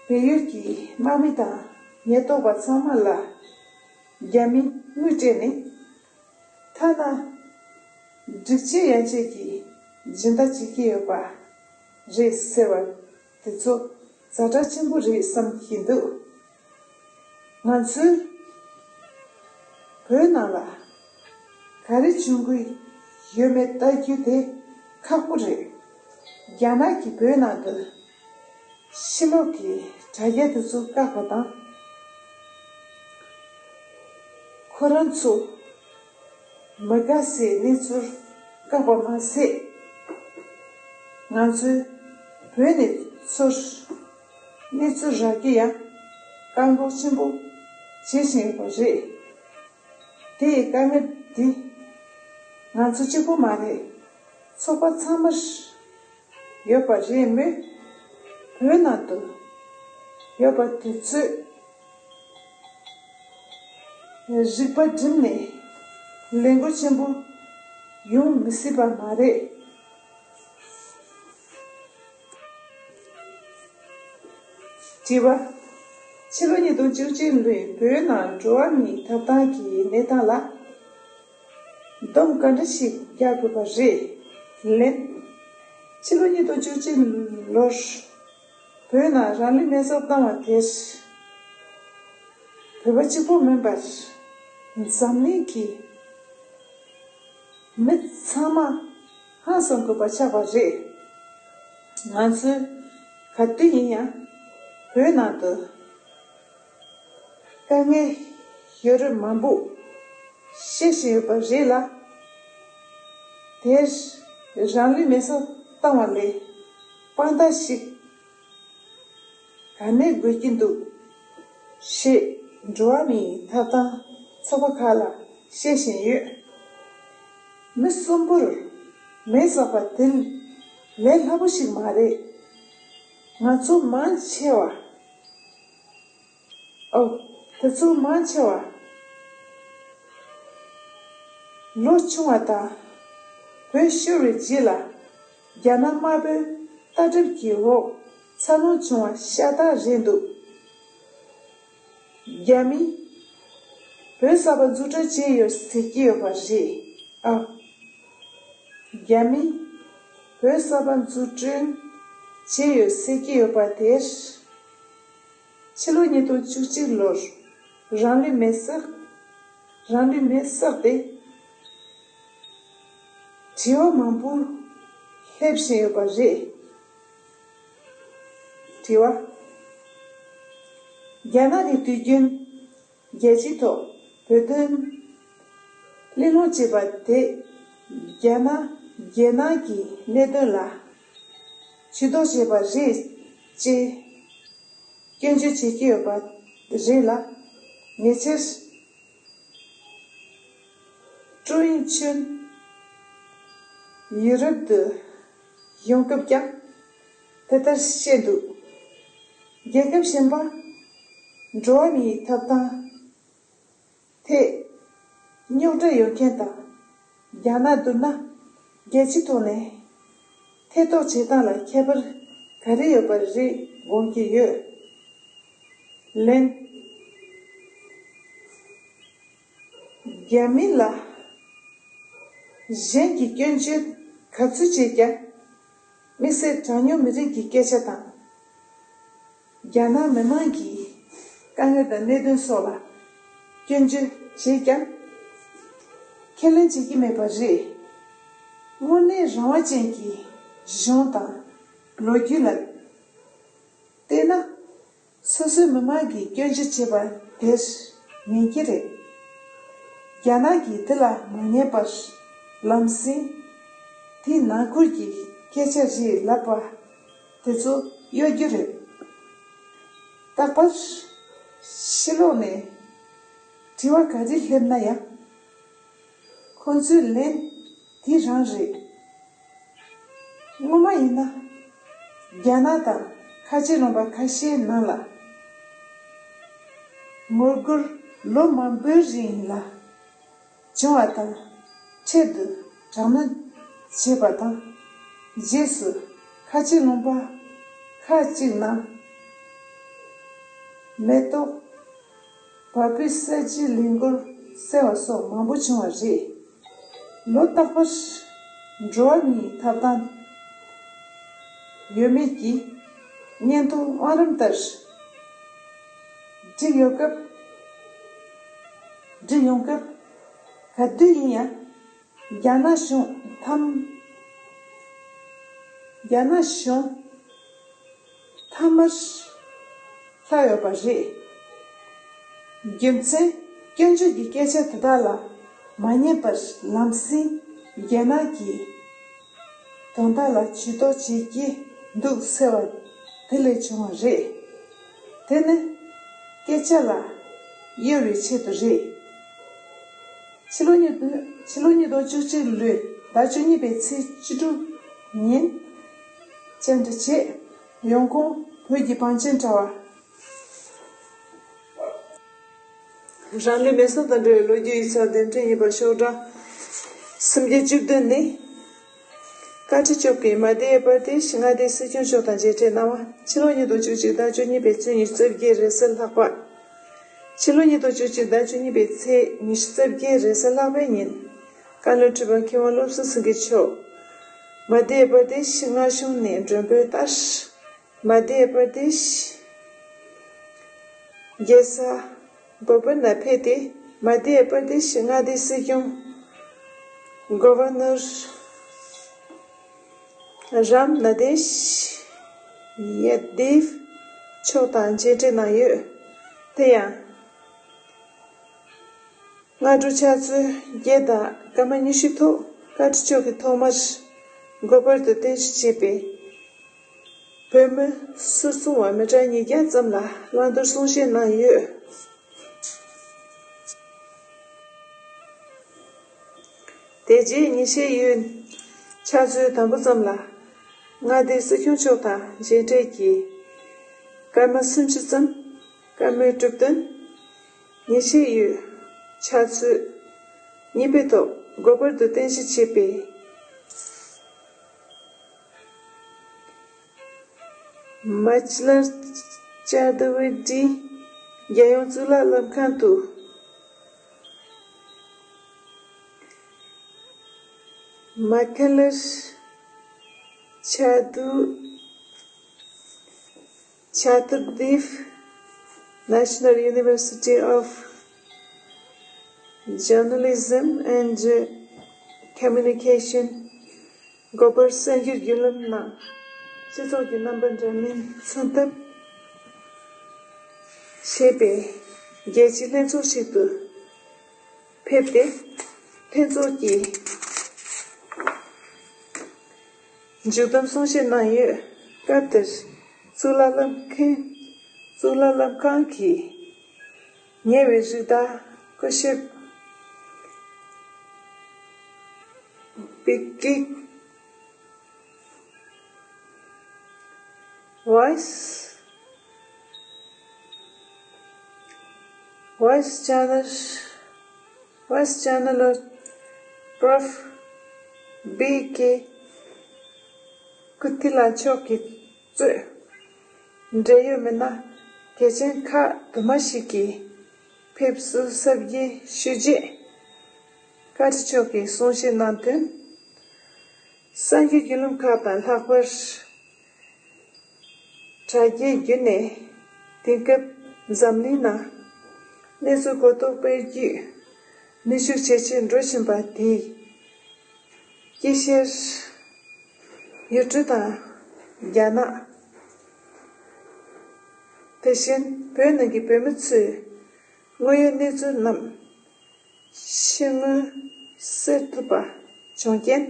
བལ་ཡུལ་གྱི་དམག་མི་དང་ཉེན་རྟོག་པ་ཚང་མ་ལ་རྒྱ་མིས་དངུལ་སྤྲད་ནས། ཐ་ན་སྒྲིག་ཆས་ཡན་ཆད་ཀྱི་སྦྱིན་བདག་བྱེད་ཀྱི་ཡོད་པ་རེད་ཟེར་བ་དེ་ཚོ་ཛ་དྲག་ཆེན་པོ་རེད་བསམ་གྱི་འདུག་ང་ཚོས་བོད་ནང་ལ་ག་རེ་བྱུང་གི་ཡོད་མེད་ལྟ་རྒྱུ་དེ་ཁག་པོ་རེད། རྒྱ་ནག་གིས་བོད་ནང་དུ་ ཕྱི་ལོགས་ཀྱི་དྲ་རྒྱ་དེ་ཚོ་བཀག་པ་དང་། ཁོ་རང་ཚོ་མི་དགའ་སའི་གནས་ཚུལ་བཀག་པ་མ་ཟད། ང་ཚོའི་བོད་ནས་ཚུར་གནས་ཚུལ་རག་རྒྱུ་ཡང་བཀག་འགོག་ཆེན་པོ་བྱེད་བཞིན་ཡོད་པ་རེད། དེ་ཡི་དཀའ་ངལ་འདི་ང་ཚོ་གཅིག་པུ་མ་རེད། ཚོགས་པ་ཚང་མར་ཡོད་པ་རེད་མོད། བོད་ནང་དུ་ཡོད་པ་དེ་ཚོས་རིག་པ་བསྒྲིམས་ནས་ལས་འགུལ་ཆེན་པོ་ཡོང་མི་སྲིད་པ་མ་རེད། དྲི་བ། ཕྱི་ལོ་ཉིས་སྟོང་བཅུ་གཅིག་ལོའི་བོད་ནང་འགྲོ་བ་མིའི་ཐོབ་ཐང་གི་གནས་སྟངས་ལ་སྡོམ་ག་འདྲ་ཞིག་རྒྱག་དགོས་པ་རེད། ལན། ཕྱི་ལོ་ཉིས་སྟོང་བཅུ་གཅིག་ལོར་བོད་ནང་རང་ལུས་མེར་སྲེག་བཏང་བ་དེར། བོད་པ་གཅིག་པུ་མིན་པར་འཛམ་གླིང་གི་མི་ཚང་མ་ཧང་སང་དགོས་པ་ཆགས་པ་རེད། ང་ཚོས་ག་དུས་ཡིན་ཡང་བོད་ནང་དུ་དཀའ་ངལ་ཡོད་རབས་མང་པོ་བཤད་བཞིན་ཡོད་པ་རེད་ལ། དེར་རང་ལུས་མེར་སྲེག་བཏང་བ་ལས་དཔང་རྟགས་ཤིག་ག་ནས་དགོས་ཀྱི་འདུག་ཞེས་འགྲོ་བ་མིའི་ཐོབ་ཐང་ཚོགས་པ་ཁག་ལ་བཤད་བཞིན་ཡོད། མི་གསོན་པོར་མེ་བསགས་པ་དེ་ལས་སླ་པོ་ཞིག་མ་རེད། ང་ཚོ་མང་ཆེ་བ། ཨོ། དེ་ཚོ་མང་ཆེ་བ་ལོ་ཆུང་བ་དང་། བོད་ཤོར་བའི་རྗེས་ལ་རྒྱ་ནག་དམར་པོའི་ལྟ་གྲུབ་ཀྱི་འོག་འཚར་ལོངས་བྱུང་བ་ཤ་སྟག་རེད་འདུག་རྒྱ་མིས་བོད་གསར་པ་འཛུགས་སྐྲུན་བྱས་ཡོད་ཟེར་གྱི་ཡོད་པ་རེད་ཨ། རྒྱ་མིས་བོད་གསར་པ་འཛུགས་སྐྲུན་བྱས་ཡོད་ཟེར་གྱི་ཡོད་པ་དེར། ཕྱི་ལོ་ཉིས་སྟོང་བཅུ་གཅིག་ལོར་རང་ལུས་མེར་བསྲེགས། རང་ལུས་མེར་བསྲེགས་ཏེ། དྲི་བ་མང་པོ་སླེབས་བཞིན་ཡོད་པ་རེད། དྲི་བ། རྒྱ་ནག་གི་དུས་རྒྱུན་རྒྱལ་སྤྱིའི་ཐོག་བོད་དོན་གླེང་སློང་བྱེད་པ་དེ་རྒྱ་ནག་རྒྱལ་ནང་གི་གནད་དོན་ལ་ཇུས་གཏོགས་བྱས་པ་རེད་ཅེས་སྐྱོན་བརྗོད་བྱེད་ཀྱི་ཡོད་པ་རེད་ལ། ཉེ་ཆར་ཀྲུའུ་ཨིན་ཆོན་ཡུ་རོབ་ཏུ་ཡོང་སྐབས་ཀྱང་དེ་ལྟར་བཤད་འདུག་རྒྱལ་ཁབ་གཞན་པ་འགྲོ་བ་མིའི་ཐོབ་ཐང་ཐད་རྙོག་དྲ་ཡོད་མཁན་དང་། རྒྱ་ནག་བསྡུར་ན་རྒྱལ་སྤྱིའི་ཐོག་ནས་ཐེ་གཏོགས་བྱེད་སྟངས་ལ་ཁྱད་པར་ག་རེ་ཡོད་པ་རེད་དགོངས་ཀྱི་ཡོད། ལན། རྒྱ་མི་ལ་གཞན་གྱིས་སྐྱོན་བརྗོད་ག་ཚོད་བྱས་ཀྱང་། དམིགས་བསལ་གྲངས་ཉུང་མི་རིགས་ཀྱི་སྐད་ཆ་དང་། རྒྱ་ནག་མི་མང་གི་དཀའ་ངལ་དང་གནད་དོན་སོགས་ལ་སྐྱོན་བརྗོད་བྱས་ཀྱང་། ཁས་ལེན་བྱེད་ཀྱི་མེད་པ་རེད། དངོས་གནས་རང་དབང་ཅན་གྱི་གཞུང་དང་ལོ་རྒྱུས་ལ་བལྟས་ན། སོ་སོའི་མི་མང་གིས་སྐྱོན་བརྗོད་བྱས་པ་དེར་ཉན་གྱི་རེད། རྒྱ་ནག་གིས་དེ་ལ་མ་ཉན་པར་ལམ་སེང་དེའི་ནང་ཁུལ་གྱི་སྐད་ཆ་རེད་ལབ་པ་དེ་ཚོ་གཡོ་སྒྱུ་རེད། རྟག་པར་ཕྱི་ལོགས་ནས་དྲི་བ་ག་རེ་སླེབས་ན་ཡང་། ཁོང་ཚོའི་ལན་དེ་རང་རེད། སྔོན་མ་ཡིན་ན། རྒྱ་ནག་དང་ཁ་ཆེ་ལུང་པ་ཁ་ཤས་ནང་ལ། ངོ་རྒོལ་ལོ་མང་པོའི་རིང་ལ་བྱུང་བ་དང་། འཕྲལ་དུ་དྲག་གནོན་བྱས་པ་དང་། རྗེས་སུ་ཁ་ཆེ་ལུང་པ་ཁག་ཅིག་ནང་མེ་ཏོག་བ་སྤུའི་གསར་བརྗེའི་ལས་འགུལ་ཟེར་བ་སོགས་མང་པོ་བྱུང་བ་རེད། ལོ་རྟག་པར་འགྲོ་བ་མིའི་ཐོབ་ཐང་ཡོད་མེད་ཀྱི་བརྙན་ཐུང་དབང་རིམ་ལྟར་བསྒྲིགས་ཡོད་སྐབས། བསྒྲིགས་ཡོང་སྐབས། ག་དུས་ཡིན་ཡང་རྒྱ་ནག་གཞུང་ཐམ། རྒྱ་ནག་གཞུང་ མཐའ་མར་ལྷག་ཡོད་པ་རེད། རྒྱུ་མཚན། སྐྱོན་བརྗོད་ཀྱི་སྐད་ཆ་དེ་དག་ལ་མ་ཉན་པར་ལམ་སེང་རྒྱ་ནག་གི་དོན་དག་ལ་ཇུས་གཏོགས་བྱེད་ཀྱི་འདུག་ཟེར་བ་དེ་ལས་བྱུང་བ་རེད། དེ་ནི་སྐད་ཆ་ལ་གཡོལ་བའི་ཆེད་དུ་རེད། ཕྱི་ལོ་ཉིས་ཕྱི་ལོ་ཉིས་སྟོང་བཅུ་གཅིག་ལོའི་ཟླ་བཅུ་གཉིས་པའི་ཚེས་བཅུ་དྲུག་ཉིན། བཅར་འདྲི་བྱས། ཡོང་ཁུངས། བོད་ཀྱི་བང་ཆེན་དྲ་བ། རང་ལུས་མེར་སྲེག་དང་འབྲེལ་བའི་ལོ་རྒྱུས་ཡིག་ཚགས་དེབ་ཕྲེང་གཉིས་པ་ཤོག་གྲངས་སུམ་བརྒྱ་བཅུ་བདུན་ནི། བཀའ་ཁྲི་མཆོག་གིས་མ་དྷྱ་པྲ་དེ་ཤི་མངའ་སྡེའི་སྲིད་སྐྱོང་མཆོག་དང་མཇལ་འཕྲད་གནང་བ། ཕྱི་ལོ་ཉིས་སྟོང་བཅུ་གཅིག་ཟླ་བཅུ་གཉིས་པའི་ཚེས་ཉི་ཤུ་རྩ་བརྒྱད་རེས་གཟའ་ལྷག་པ། ཕྱི་ལོ་ཉིས་སྟོང་བཅུ་གཅིག་ཟླ་བཅུ་གཉིས་པའི་ཚེས་ཉི་ཤུ་རྩ་བརྒྱད་རེས་གཟའ་ལྷག་པའི་ཉིན། བཀའ་བློན་ཁྲི་པ་མཁས་དབང་བློ་བཟང་སེང་གེ་མཆོག་མ་དྷྱ་པྲ་དེ་ཤི་མངའ་གཞུང་ནས་མགྲོན་འབོད་ལྟར། མ་དྷྱ་པྲ་དེཤ་རྒྱལ་ས་བྷོ་པལ་ལ་ཕེབས་ཏེ། མ་དྷྱ་པྲ་དེཤ་མངའ་སྡེའི་སྲིད་སྐྱོང་གོ་ཝར་ནོར་རམ་ནཱ་དེཤ་ཡ་དེབ་མཆོག་དང་མཇལ་འཕྲད་གནང་ཡོད། དེ་ཡང་། སྔ་དྲོ་ཕྱག་ཚོད་བརྒྱད་དང་སྐར་མ་ཉི་ཤུ་ཐོག་བཀའ་ཁྲི་མཆོག་གིས་ཐོག་མར་གོ་པལ་དུ་རྟེན་གཞི་བྱས་པའི་བོད་མི་ཟུར་ཚོགས་པ་མི་གྲངས་ཉིས་བརྒྱ་ཙམ་ལ་བླང་དོར་གསུང་བཤད་གནང་ཡོད། དེ་རྗེས་ཉིན་ཤས་ཡོལ་ཕྱག་ཚོད་དང་པོ་ཙམ་ལ་མངའ་སྡེའི་སྲིད་སྐྱོང་མཆོག་དང་མཇལ་འཕྲད་ཀྱིས་སྐར་མ་སུམ་ཅུ་ཙམ། བཀའ་མོལ་གྲུབ་བསྟུན། ཉིན་ཤས་ཡོལ་ཕྱག་ཚོད་གཉིས་པའི་ཐོག་གོ་པལ་དུ་རྟེན་གཞི་བྱས་པའི་མ་ཅ་ལར་ཅ་དུ་ཝི་ཌི་རྒྱལ་ཡོངས་གཙུག་ལག་སློབ་ཁང་དུ། མ་ཁ་ལར་ཆ་དུ། Chatudev National University of Journalism and Communication གོ་པལ་གསར་འགྱུར་བརྒྱུད་ལམ་ནང་སྤྱི་ཚོགས་ཀྱི་རྣམ་པ་འདྲ་མིན་མཚོན་ཐབས་བྱས་པའི་རྒྱལ་སྤྱིའི་ལྷན་ཚོགས་ཤིག་ཏུ་ཕེབས་ཏེ། ལྷན་ཚོགས་ཀྱི་མཇུག་བསྡོམས་གསུང་བཤད་གནང་ཡོད། སྐབས་དེར་གཙུག་ལག་སློབ་མཁན། གཙུག་ལག་སློབ་ཁང་གི་ཉེ་བའི་རིགས་བདག་སྐུ་ཞབས་པི་ཀི། Vice Vice Chancellor Vice Chancellor Prof B K Kuthila མཆོག་གིས་གཙོས། འབྲེལ་ཡོད་མི་སྣ་གལ་ཆེན་ཁག་དུ་མ་ཞིག་གིས་ཕེབས་བསུ་གཟབ་རྒྱས་ཞུས་རྗེས། བཀའ་ཁྲི་མཆོག་གིས་གསུང་བཤད་གནང་དོན། གསར་འགྱུར་བརྒྱུད་ལམ་ཁག་དང་ལྷག་པར། དྲ་རྒྱའི་བརྒྱུད་ནས་དེང་སྐབས་འཛམ་གླིང་ནང་གནས་ཚུལ་གོ་རྟོགས་སྤེལ་རྒྱུ་ནུས་ཤུགས་ཇེ་ཆེར་འགྲོ་བཞིན་པ་དེས་དཀྱིལ་ཤར་ཡུལ་གྲུ་དང་རྒྱ་ནག་དེ་བཞིན་བོད་ནང་གི་བོད་མི་ཚོས་དངོས་ཡོད་གནས་ཚུལ་རྣམས་ཕྱི་དངོས་གསལ་ཐུབ་པ་བྱུང་རྐྱེན།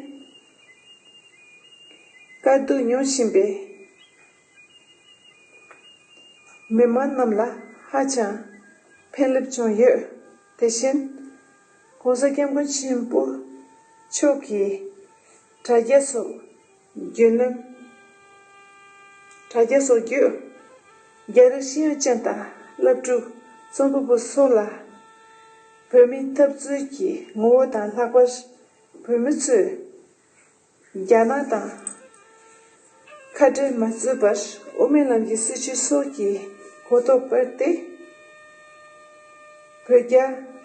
དཀའ་སྡུག་མྱོང་བཞིན་པའི་མི་མང་རྣམས་ལ་ཧ་ཅང་ཕན་ལེབ་བྱུང་ཡོད། དེ་བཞིན་༸གོང་ས་༸སྐྱབས་མགོན་ཆེན་པོ་མཆོག་གིས་དྲ་རྒྱ་སོགས་བརྒྱུད་ལམ། དྲ་རྒྱ་སོགས་བརྒྱུད་རྒྱ་རིགས་ཤེས་ཡོན་ཅན་དང་སློབ་ཕྲུག་རྩོམ་པ་པོ་སོགས་ལ་བོད་མིའི་འཐབ་རྩོད་ཀྱི་ངོ་བོ་དང་ལྷག་པར་བོད་མི་ཚོས་རྒྱ་ནག་དང་ཁ་བྲལ་མ་བརྩོན་པར་དབུ་མའི་ལམ་གྱི་སྲིད་བྱུས་སོགས་ཀྱི་གོ་རྟོགས་སྤེལ་ཏེ། བོད་རྒྱ་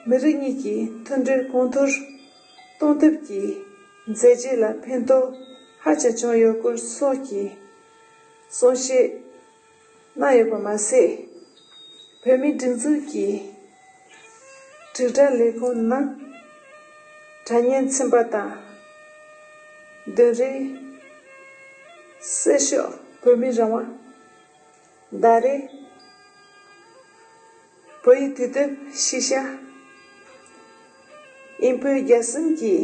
མི་རིགས་གཉིས་ཀྱི་མཐུན་སྒྲིལ་གོང་མཐོར་གཏོང་ཐབས་ཀྱི་མཛད་རྗེས་ལ་ཕན་ཐོགས་ཧ་ཅང་བྱུང་ཡོད་སྐོར་སོགས་ཀྱི་གསུང་བཤད་གནང་ཡོད་པ་མ་ཟད། བོད་མིའི་སྒྲིག་འཛུགས་ཀྱི་དྲིལ་བསྒྲགས་ལས་ཁུངས་ནང་དྲ་བརྙན་ཚན་པ་དང་། བདུན་རེའི་གསར་ཤོག་བོད་མིའི་རང་དབང་ ཟླ་རེ། བོད་ཡིག་དུས་དེབ་ཤེས་བྱ། དབྱིན་བོད་རྒྱལ་གསུམ་གྱི་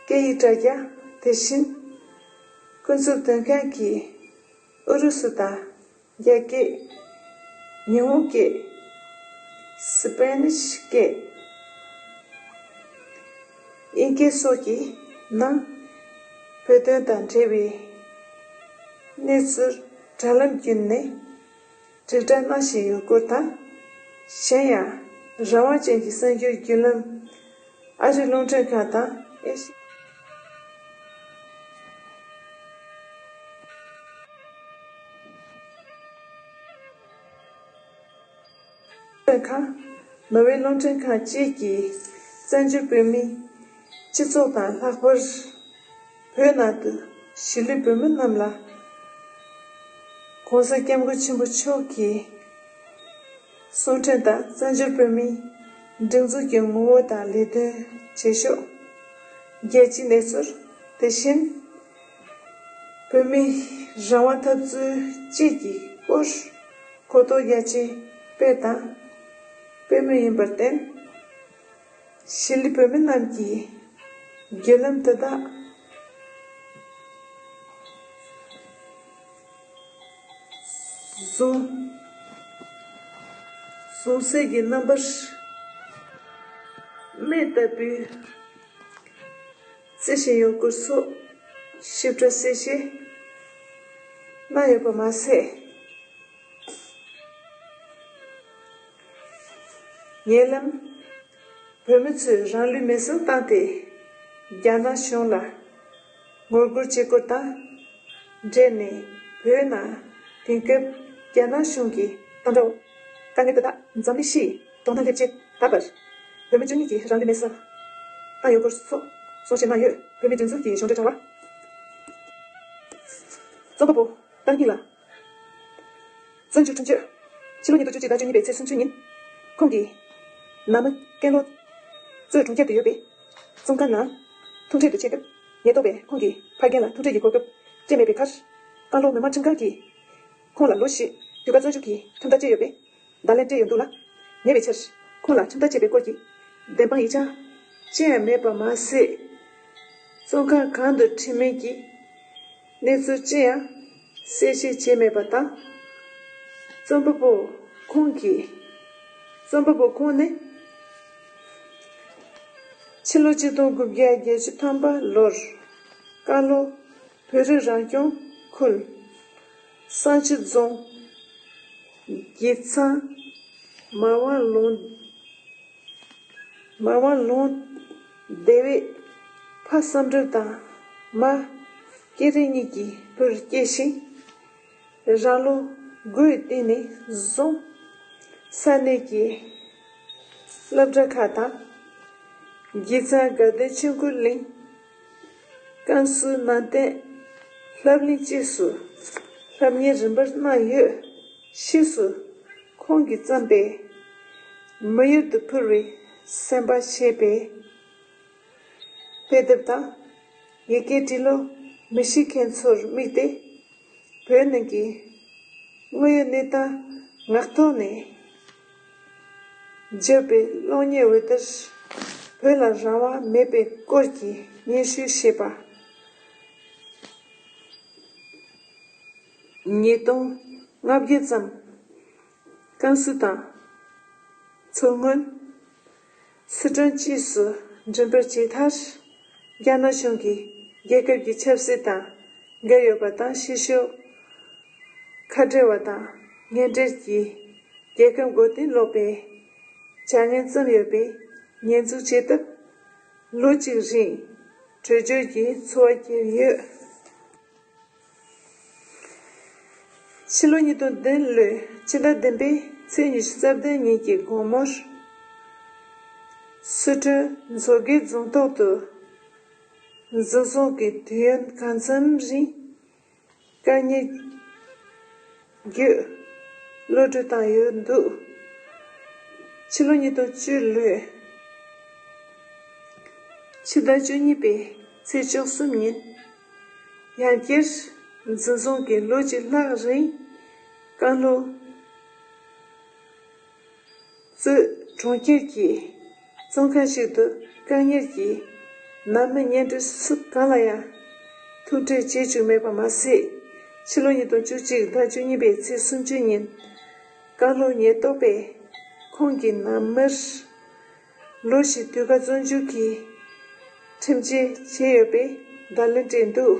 སྐད་ཡིག་དྲ་རྒྱ། དེ་བཞིན་ཀུན་གསོལ་དོན་ཁང་གིས་ཨུ་རུ་སུ་དང་རྒྱ་སྐད། ཉི་ཧོང་སྐད། སི་པེ་ནིཤ་སྐད། དབྱིན་སྐད་སོགས་ཀྱི་ནང་བོད་དོན་དང་འབྲེལ་བའི་གནས་ཚུལ་དྲ་ལམ་བརྒྱུད་ནས་དྲིལ་བསྒྲགས་གནང་བཞིན་ཡོད་སྐོར་དང་། གཞན་ཡང་རང་དབང་ཅན་གྱི་གསར་འགྱུར་བརྒྱུད་ལམ་ཨ་རི་རླུང་འཕྲིན་ཁང་དང་ཨེ་ཤི། རླུང་འཕྲིན་ཁང་། ནོར་ཝེ་རླུང་འཕྲིན་ཁང་བཅས་ཀྱིས་བཙན་བྱོལ་བོད་མིའི་སྤྱི་ཚོགས་དང་ལྷག་པར་བོད་ནང་དུ་གཞིས་ལུས་བོད་མི་རྣམས་ལ་༸གོང་ས་༸སྐྱབས་མགོན་ཆེན་པོ་མཆོག་གི་གསུང་འཕྲིན་དང་བཙན་བྱོལ་བོད་མིའི་སྒྲིག་འཛུགས་ཀྱི་ངོ་བོ་དང་ལས་དོན་བྱེད་ཕྱོགས། རྒྱལ་སྤྱིའི་གནས་ཚུལ། དེ་བཞིན་བོད་མིའི་རང་དབང་འཐབ་རྩོད་བཅས་ཀྱི་སྐོར་གོ་རྟོགས་རྒྱ་ཆེ་སྤེལ་དང་སྤེལ་མུས་ཡིན་པར་བརྟེན། གཞིས་ལུས་བོད་མི་རྣམས་ཀྱིས་བརྒྱུད་ལམ་དེ་དག་བཟུང་། བཟུང་སའི་གི་རྣམ་པར་སྨན་ལྟ་བུའི་བརྩི་བཞིན་ཡོད་སྐོར་སོགས་ཞིབ་ཕྲ་གསལ་བཤད་གནང་ཡོད་པ་མ་ཟད། ཉེ་ལམ་བོད་མི་ཚོས་རང་ལུས་མེར་སྲེག་བཏང་སྟེ་རྒྱ་ནག་གཞུང་ལ་ངོ་རྒོལ་བྱེད་སྐོར་དང་འབྲེལ་ནས། བོད་ནང་དེང་སྐབས་རྒྱ་ནག་གཞུང་གིས་དམ་དྲག་དཀའ་ངལ་དེ་དག་འཛམ་གླིང་སྤྱིའི་དོ་སྣང་སླེབས་ཆེད་ད་བར་བོད་མི་བཅུ་གཉིས་ཀྱིས་རང་ལུས་མེར་སྲེག་བཏང་ཡོད་སྐོར་སོགས་གསུང་བཤད་གནང་ཡོད། བོད་མིའི་སྒྲིག་འཛུགས་ཀྱི་གཞུང་འབྲེལ་དྲ་བ། རྩོམ་པ་པོ་བསྟན་སྙིང་ལགས། བཙན་བྱོལ་ཁྲིམས་གཅོད། ཕྱི་ལོ་ཉིས་སྟོང་བཅུ་གཅིག་ཟླ་བཅུ་གཉིས་པའི་ཚེས་སུམ་ཅུ་ཉིན། ཁོང་གིས་ནང་མི་ཀན་ལྷོ་གཙོས་གྲོང་ཁྱེར་དུ་ཡོད་པའི་བཙོན་ཁང་ནང་ཐུག་འཕྲད་དུ་ཆས་སྐབས། ཉེན་རྟོག་པས་ཁོང་གི་ཕ་རྒན་ལ་ཐུག་འཕྲད་ཀྱི་གོ་སྐབས་སྤྲད་མེད་པའི་ཁར། ཀན་ལྷོ་མི་དམངས་ཁྲིམས་ཁང་གིས་ཁོང་ལ་ལོ་བཞི་དུས་བཀག་བཙོན་འཇུག་གི་ཁྲིམས་ཐག་བཅད་ཡོད་པའི་བརྡ་ལན་སྤྲད་ཡོད་འདུག་ལ། ཉེ་བའི་ཆར་ཁོང་ལ་ཁྲིམས་ཐག་བཅད་པའི་སྐོར་གྱི་བདེན་དཔང་ཡིག་ཆ་ཅི་ཡང་མེད་པ་མ་ཟད། བཙོན་ཁང་གང་དུ་ཁྲིད་མིན་གྱི་གནས་ཚུལ་ཅི་ཡང་གསལ་བཤད་བྱས་མེད་པ་དང་། རྩོམ་པ་པོ་ཁོང་གིས། རྩོམ་པ་པོ་ཁོང་ནི་ཕྱི་ལོ་ཆིག་སྟོང་དགུ་བརྒྱ་བརྒྱད་ཅུ་ཐམ་པ་ལོར་ཀན་ལྷོ་བོད་རིགས་རང་སྐྱོང་ཁུལ་བསང་ཆུ་རྫོང་དགེ་ཚང་མ་དབང་ལུང་མ་དབང་ལུང་སྡེ་བའི་ཕ་བསམ་གྲུབ་དང་མ་སྐལ་རིང་གཉིས་ཀྱི་བུར་སྐྱེས་ཤིང་། རང་ལོ་དགུའི་སྟེང་ནས་བཟུང་ས་གནས་ཀྱི་སློབ་གྲྭ་ཁག་དང་། དགེ་རྩ་དགའ་ལྡན་ཆོས་འཁོར་གླིང་། ཀན་སུའུ་ནང་བསྟན་སློབ་གླིང་བཅས་སུ་སློབ་གཉེར་རིམ་པར་གནང་ཡོད། ཕྱིས་སུ་ཁོང་གིས་བརྩམས་པའི་མི་ཡུལ་དུ་འཕུར་བའི་སེམས་པ་ཞེས་པའི་དཔེ་དེབ་དང་། ཡི་གེ་འབྲི་ཀློག་མི་ཤེས་མཁན་ཚོར་དམིགས་ཏེ། བོད་ནང་གི་དངོས་ཡོད་གནས་སྟངས་ངག་ཐོག་ནས་བརྗོད་པའི་གློག་བརྙན་འོད་སྡེར། བོད་ལ་རང་དབང་མེད་པའི་སྐོར་གྱི་སྙན་ཞུ་ཞེས་པ། ཉིས་སྟོང་ལྔ་བརྒྱ་ཙམ་ཀན་སུའུ་དང་མཚོ་སྔོན། སི་ཁྲོན་བཅས་སུ་འགྲེམས་སྤེལ་བྱས་མཐར། རྒྱ་ནག་གཞུང་གིས་རྒྱལ་ཁབ་ཀྱི་ཆབ་སྲིད་དང་འགལ་ཡོད་པ་དང་། ཕྱི་ཕྱོགས་ཁ་བྲལ་བ་དང་། ངན་འབྲེལ་གྱིས་རྒྱལ་ཁབ་མགོ་རྟིང་སློག་པའི་བྱ་ངན་བརྩམས་ཡོད་པས། ཉེས་འཛུགས་བྱེད་སྟབས། ལོ་གཅིག་རིང་བྲོས་བྱོལ་གྱི་འཚོ་བ་བསྐྱལ་ཡོད། ཕྱི་ལོ་ཉིས་སྟོང་བདུན་ལོའི་ཕྱི་ཟླ་བདུན་པའི་ཚེས་ཉི་ཤུ་རྩ་བདུན་ཉིན་གྱི་དགོང་མོར། སི་ཁྲོན་མཚོ་རྒྱལ་རྫོང་ཐོག་ཏུ་འཛིན་བཟུང་གི་དུས་ཡུན་གང་འཚམ་རིང་བཀག་ཉར་བརྒྱུད་གློད་གྲོལ་བཏང་ཡོད་འདུག། ཕྱི་ལོ་ཉིས་སྟོང་བཅུ་ལོའི་ཕྱི་ཟླ་བཅུ་གཉིས་པའི་ཚེས་བཅུ་གསུམ་ཉིན། ཡང་བསྐྱར་འཛིན་བཟུང་གིས་ལོ་གཅིག་ལྷག་རིང་ ཀན་ལྷོ་གཙོས་གྲོང་ཁྱེར་གྱི་བཙོན་ཁང་ཞིག་ཏུ་བཀག་ཉར་གྱིས་ནང་མི་གཉེན་སྒྲིག་སུ་གང་ལ་ཡང་ཐུག་འཕྲད་བྱེད་བཅུག་མེད་པ་མ་ཟད། ཕྱི་ལོ་ཉིས་སྟོང་བཅུ་གཅིག་ཟླ་བཅུ་གཉིས་པའི་ཚེས་སུམ་ཅུ་ཉིན་ཀན་ལྷོ་ཉེན་རྟོག་པས་ཁོང་གི་ནང་མིར་ལོ་བཞི་དུས་བཀག་བཙོན་འཇུག་གི་ཁྲིམས་ཆད་བཅད་ཡོད་པའི་བརྡ་ལན་སྤྲད་འདུག